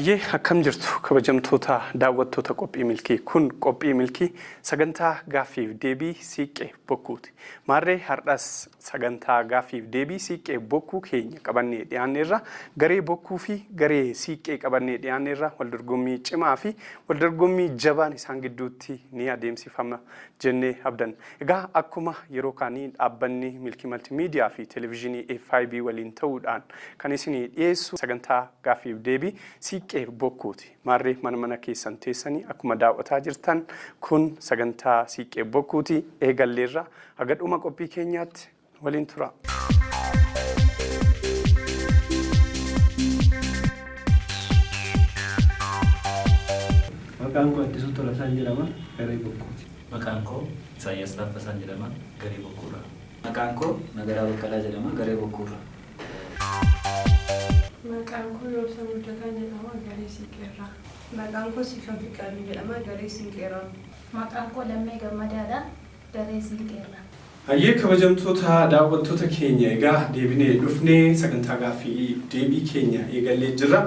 Hayyee, akkam jirtu kabajamtoota daawwattoota Qophii Milkii? Kun Qophii Milkii sagantaa gaaffiif deebii Siiqqee Bokkuuti. Maarree har'as sagantaa gaaffiif deebii Siiqqee Bokkuu keenya qabannee dhiyaanneerra. Garee Bokkuu fi garee Siiqqee qabannee dhiyaanneerra. Waldorgommii cimaa fi waldorgommii jabaan isaan gidduutti ni adeemsifama jennee abdanna. Egaa akkuma yeroo kaanii dhaabbanni Milkii Maltiimiidiyaa fi Televezyiinii FIB waliin ta'uudhaan kan isinii dhiyeessu sagantaa gaaffiif deebii Siiqqee Bokkuuti. Maarree mana mana keessan teessanii akkuma daawwataa jirtan kun sagantaa Siiqqee Bokkuuti eegalleerra. Haga dhuma qophii keenyaatti waliin tura. Maqaan koo Addisuu Tolasaan jedhama. Garee Bokkuuti. Maqaan koo Isaayyaas Taaffasaan jedhama. Garee Bokkuurraa. Maqaan koo Nagaraa Baqqalaa jedhama. Garee Bokkuurraa. Maqaan koo Yoobsa Guddataan jedhama. Garee Siiqqeerraa. Maqaan koo Siifan Fiqaaduu jedhama. Garee Siinqeerraa. Maqaan koo Lammee Gammadaadha. Garee Siinqeerraa. Hayyee kabajamtoota daawwattoota keenya, egaa deebinee dhufnee sagantaa gaaffii deebii keenya eegallee jirra.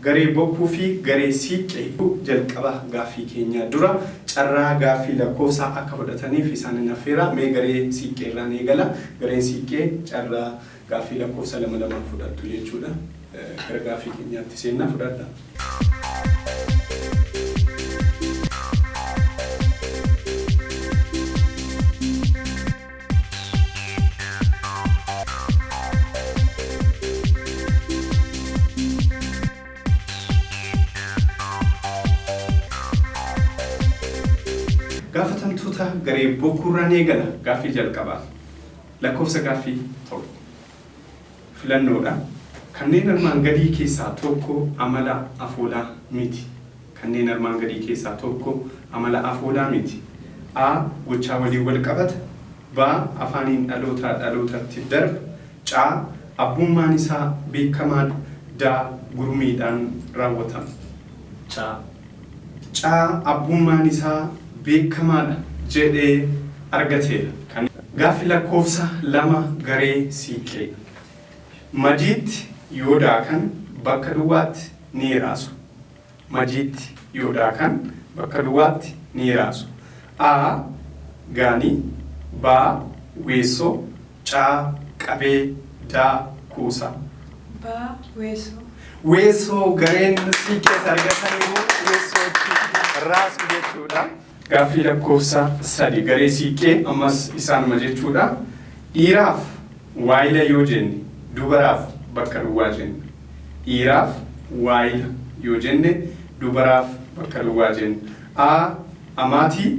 Garee Bokkuu fi garee Siiqqee jalqaba gaaffii keenya dura carraa gaaffii lakkoofsaa akka fudhataniif isaanin affeera. Mee garee Siiqqee irraan eegala. Gareen Siiqqee carraa gaaffii lakkoofsa lama lamaan fudhattu jechuudha. Gara gaaffii keenyaatti seenna, fudhadha. Gaafatamtoota garee Bokkuurraan eegala. Gaaffii jalqabaa. Lakkoofsa gaaffii 1. Filannoodha. Kanneen armaan gadii keessaa tokko amala afoolaa miti. Kanneen armaan gadii keessaa tokko amala afoolaa miti. A. Gochaa waliin walqabata. B. Afaaniin dhalootaa dhalootatti darba. C. Abbummaan isaa beekamaadha. D. Gurmiidhaan raawwatama. C. C. Abbummaan isaa beekamaadha jedhee argateera. Kan. Gaaffi lakkoofsa 2 garee Siiqqee. Majiitti yoo daakan bakka duwwaatti ni raasu. Majiitti yoo daakan bakka duwwaatti ni raasu. A. Gaanii B. Weessoo C. Qabee D. Kuusaa. B. Weessoo. Weessoo gareen Siiqqees argataniiru. Weessootti raasu jechuudha. Gaaffii lakkoofsa 3 garee Siiqqee ammas isaanuma jechuudha. Dhiiraaf waayila yoo jenne dubaraaf bakka duwwaa jenna. Dhiiraaf waayila yoo jenne dubaraaf bakka duwwaa jenna. A. Amaatii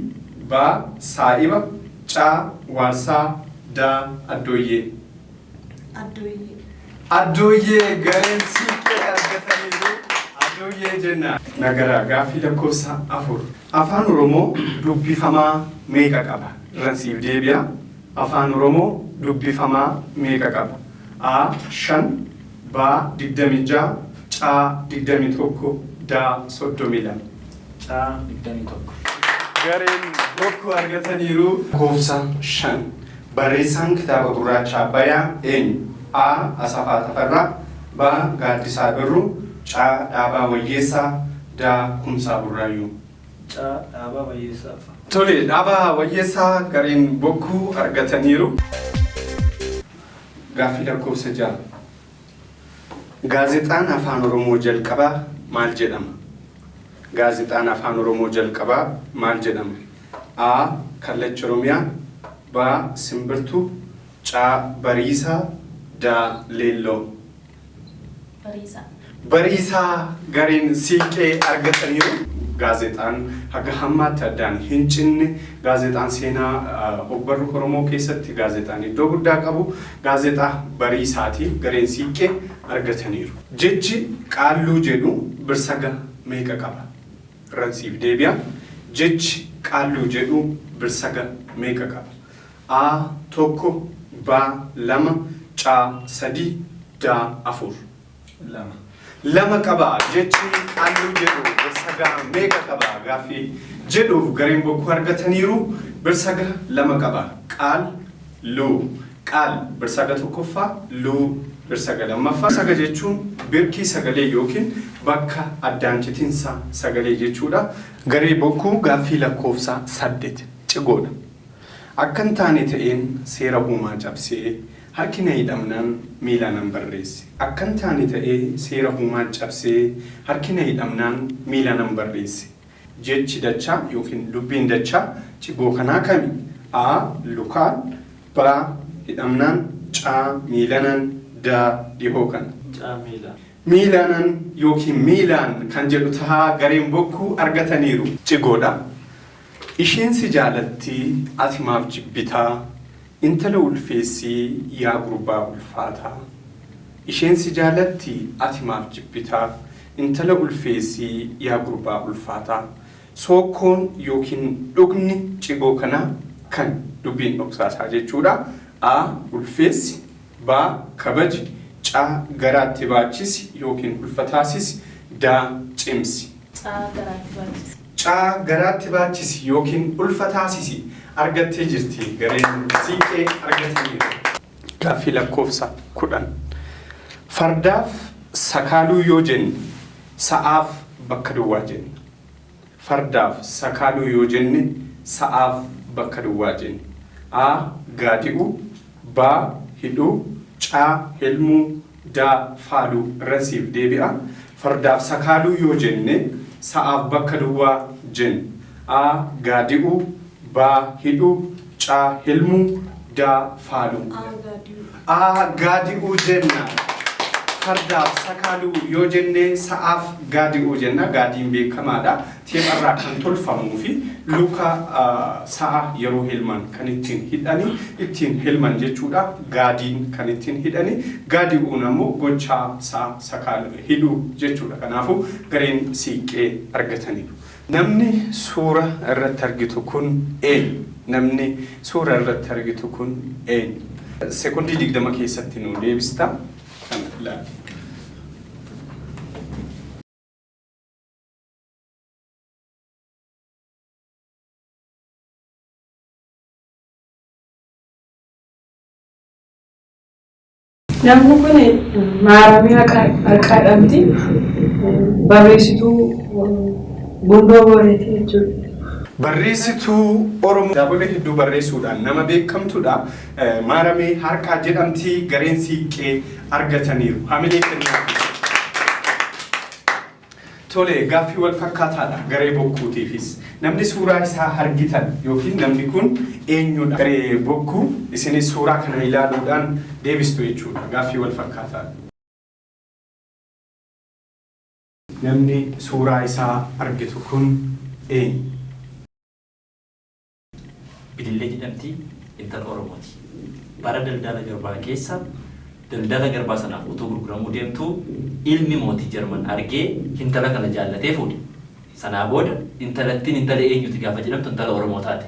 B. Saa'iba C. Waarsaa D. Addooyyee. Addooyyee. Addooyyee gareen Siiqqee argataniiru. Addooyyee jenna. Nagaraa, gaaffii lakkoofsa 4. Afaan Oromoo dubbifamaa meeqa qaba? Irran siif deebi'a. Afaan Oromoo dubbifamaa meeqa qaba? A. 5 B. 26 C. 21 D. 32. C. 21. Gareen Bokkuu argataniiru. Lakkoofsa 5. Barreessaan kitaaba Gurraacha Abbayaa eenyu? A. Asafaa Tafarraa B. Gaaddisaa Birruu C. Dhaabaa Wayyeessaa D. Kumsaa Burraayyuu. C. Dhaabaa Wayyeessaa. Tole, Dhaabaa Wayyeessaa gareen Bokkuu argataniiru. Gaaffii lakkoofsa 6. Gaazexaan Afaan Oromoo jalqabaa maal jedhama? Gaazexaan Afaan Oromoo jalqabaa maal jedhama? A. Kallacha Oromiyaa B. Simbirtuu C. Bariisaa D. Leelloo. Bariisaa. Bariisaa gareen Siiqqee argataniiru. Gaazexaan haga hammaatti addaan hin cinne, gaazexaan seenaa ogbarruu Oromoo keessatti gaazexaan iddoo guddaa qabu gaazexaa Bariisaati. Gareen Siiqqee argataniiru. Jechi qaalluu jedhu birsaga meeqa qaba? Irran siif deebi'a. Jechi qaalluu jedhu birsaga meeqa qaba? A. 1 B. 2 C. 3 D. 4. 2. 2 qaba. Jechi qaalluu jedhu birsaga meeqa qaba gaaffii jedhuuf gareen Bokkuu argataniiru. Birsaga 2 qaba. Qaal, luu. Qaal birsaga tokkoffaa, luu Birsaga lammaffaa. Birsaga jechuun birkii sagalee yookiin bakka addaan citinsa sagalee jechuudha. Garee Bokkuu gaaffii lakkoofsa 8 cigoodha. Akka hin taane ta'een seera uumaa cabsee harki na hidhamnaan miila nan barreesse. Akka hin taane ta'ee seera uumaa cabsee harki na hidhamnaan miila nan barreesse. Jechi dachaa yookiin dubbiin dachaa cigoo kanaa kami? A. Lukaan B. Hidhamnaan C. Miilanan D. Dhihoo kana. C. Miilaan. Miilanan yookiin miilaan kan jedhu tahaa gareen Bokkuu argataniiru. Cigoodha. Isheen si jaalatti ati maaf jibbitaa Intala ulfeessii yaa gurbaa ulfaataa Isheen si jaalatti ati maaf jibbitaa Intala ulfeessii yaa gurbaa ulfaataa Sookkoon yookiin dhugni cigoo kanaa kami? Dubbiin dhoksaasaa jechuudha. A. Ulfeessi B. Kabaji C. Garaatti baachisi yookiin ulfa taasisi D. Cimsi. C. Garaatti baachisi. C. Garaatti baachisi yookiin ulfa taasisi argattee jirti. Gareen Siinqee argataniiru. Gaaffii lakkoofsa 10. Fardaaf sakaaluu yoo jenne sa'aaf bakka duwwaa jenna. Fardaaf sakaaluu yoo jenne sa'aaf bakka duwwaa jenna. A. Gaadi'uu B. Hidhuu C. Helmuu D. Faaluu Irran siif deebi'a. Fardaaf sakaaluu yoo jenne sa'aaf bakka duwwaa jenna. A. Gaadi'uu B. Hidhuu C. Helmuu D. Faaluu. A. Gaadi'uu. A. Gaadi'uu jenna. Fardaaf sakaaluu yoo jenne sa'aaf gaadi'uu jenna. Gaadiin beekamaadha. Teepharraa kan tolfamuu fi luka sa'a yeroo helman kan ittiin hidhani ittiin helman jechuudha. Gaadiin kan ittiin hidhani. Gaadi'uun ammoo gochaa sa'a sakaalu hidhuu jechuudha. Kanaafuu gareen Siiqqee argataniiru. Namni suura irratti argitu kun eenyu? Namni suura irratti argitu kun eenyu? Sekondii 20 keessatti nuu deebista. Kana ilaali. Namni kun Maaramii Harqaa jedhamti. Barreessituu Gundoo Booreeti jechuudha. Barreessituu Oromoo kitaabolee hedduu barreessuudhaan nama beekamtudha. Maaramee Harqaa jedhamti. Gareen Siiqqee argataniiru. Hamilee kennaafii. Tole, gaaffii wal fakkaataadha garee Bokkuutiifis. Namni suuraa isaa argitan yookiin namni kun eenyudha? Garee Bokkuu isinis suuraa kana ilaaluudhaan deebistu jechuudha. Gaaffii wal fakkaataadha. Namni suuraa isaa argitu kun eenyu? Bilillee jedhamti, intala Oromooti. Bara daldala garbaa keessa daldala garbaa sanaaf utuu gurguramuu deemtuu ilmi mootii Jarman argee hintala kana jaallatee fuudhe. Sanaa booda intalattiin intala eenyuuti gaafa jedhamtu intala Oromoo taate.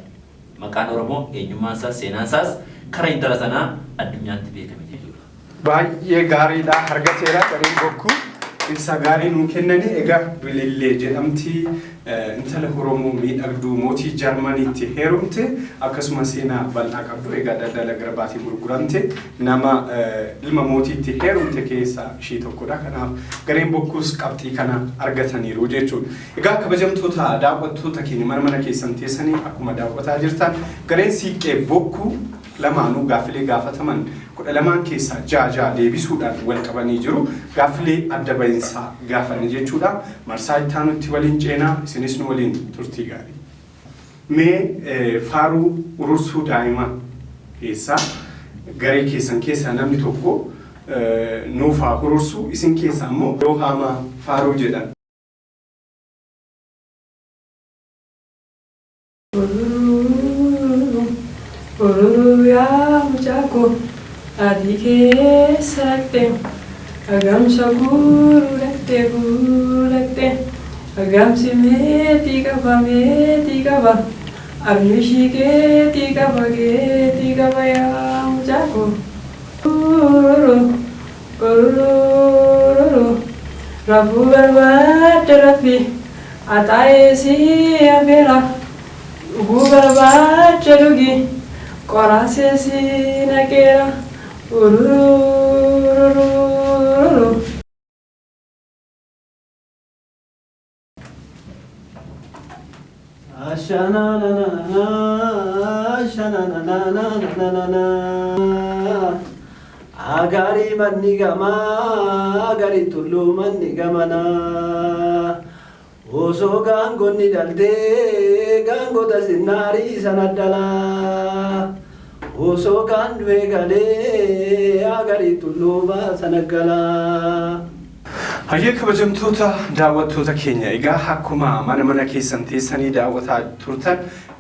Maqaan Oromoo, eenyummaan isaas, seenaan isaas kara intala sanaa addunyaatti beekame jechuudha. Baay'ee gaariidha argateera gareen Bokkuu ibsa gaarii nuu kennanii egaa Bilillee jedhamti intala Oromoo miidhagduu mootii Jarmaniitti heerumte akkasuma seenaa bal'aa qabdu egaa daldala garbaatiin gurguramte nama ilma mootiitti heerumte keessaa ishii tokkodha kanaaf gareen Bokkuus qabxii kana argataniiru jechuudha. Egaa kabajamtoota daawwattoota keenya mana mana keessan teessanii akkuma daawwataa jirtan gareen Siiqqee Bokkuu lamaanuu gaaffilee gaafataman 12n keessaa 6 6 deebisuudhaan wal qabanii jiru. Gaaffilee adda bahinsaa gaafanne jechuudha. Marsaa itti aanutti waliin ceenaa isinis nu waliin turtii gaarii. Mee faaruu urursuu daa'imaa keessaa garee keessan keessaa namni tokko nuuf haa hurursuu isin keessaa immoo yoo haamaa faaruu jedhan. Ururuu ururuu yaa mucaa koo adii keessa dhaqxe agamsa guuruu dhaqxe guuruu dhaqxe agamsi meetii qaba meetii qaba armishii keetii qaba keetii qaba yaa mucaa koo ururuu ururuu ururuu rafuu barbaadde rafi Haxaa'ee si afeera dhuguu barbaacha dhugi qoraasee si naqeera ururuu. Ururururururu. Ashananana, ashananana. Agarii manni gamaa, agarii tulluu manni gamanaa. Osoo gaangonni dhaltee gaangota sinnaarii sana dhalaa. Osoo kaan du'e galee agarii tulluu baasana galaa. Hayyee kabajamtoota daawwattoota keenya, egaa akkuma mana mana keessan teessanii daawwataa turtan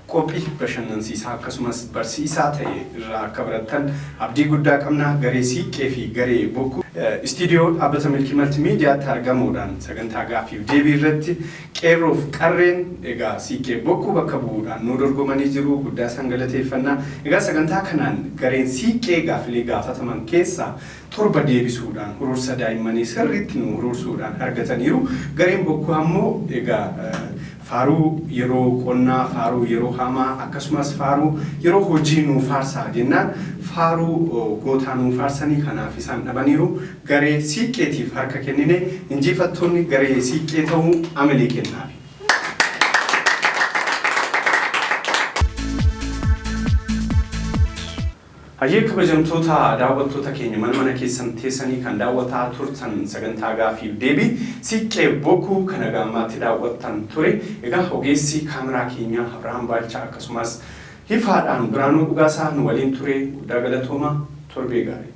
qophii bashannansiisaa akkasumas barsiisaa ta'e irraa akka barattan abdii guddaa qabna. Garee Siiqqee fi garee Bokkuu istiidiyoo dhaabbata Milkii Maltimiidiyaatti argamuudhaan sagantaa gaaffiif deebii irratti qeerroof qarreen egaa Siiqqee Bokkuu bakka bu'uudhaan nu dorgomanii jiru. Guddaa isaan galateeffannaa. Egaa sagantaa kanaan gareen Siiqqee gaaffilee gaafataman keessaa 7 deebisuudhaan hurursa daa'immanii sirriitti nu hurursuudhaan argataniiru. Gareen Bokkuu ammoo egaa faaruu yeroo qonnaa, faaruu yeroo hamaa, akkasumas faaruu yeroo hojii nuu faarsaa jennaan faaruu gootaa nuu faarsanii kanaaf isaan dhabaniiru. Garee Siiqqeetiif harka kennine, injifattoonni garee Siiqqee ta'uu amilee kennaafi. Hayyee kabajamtoota daawwattoota keenya, mana mana keessan teessanii kan daawwataa turtan sagantaa gaaffiif deebii Siiqqee Bokkuu kana gaammaatti daawwattan ture. Egaa ogeessi kaameraa keenyaa Abrahaam Baalchaa akkasumas hifaadhaan Biraanuu Dhugaasaa nu waliin ture. Guddaa galatooma, torbee gaarii.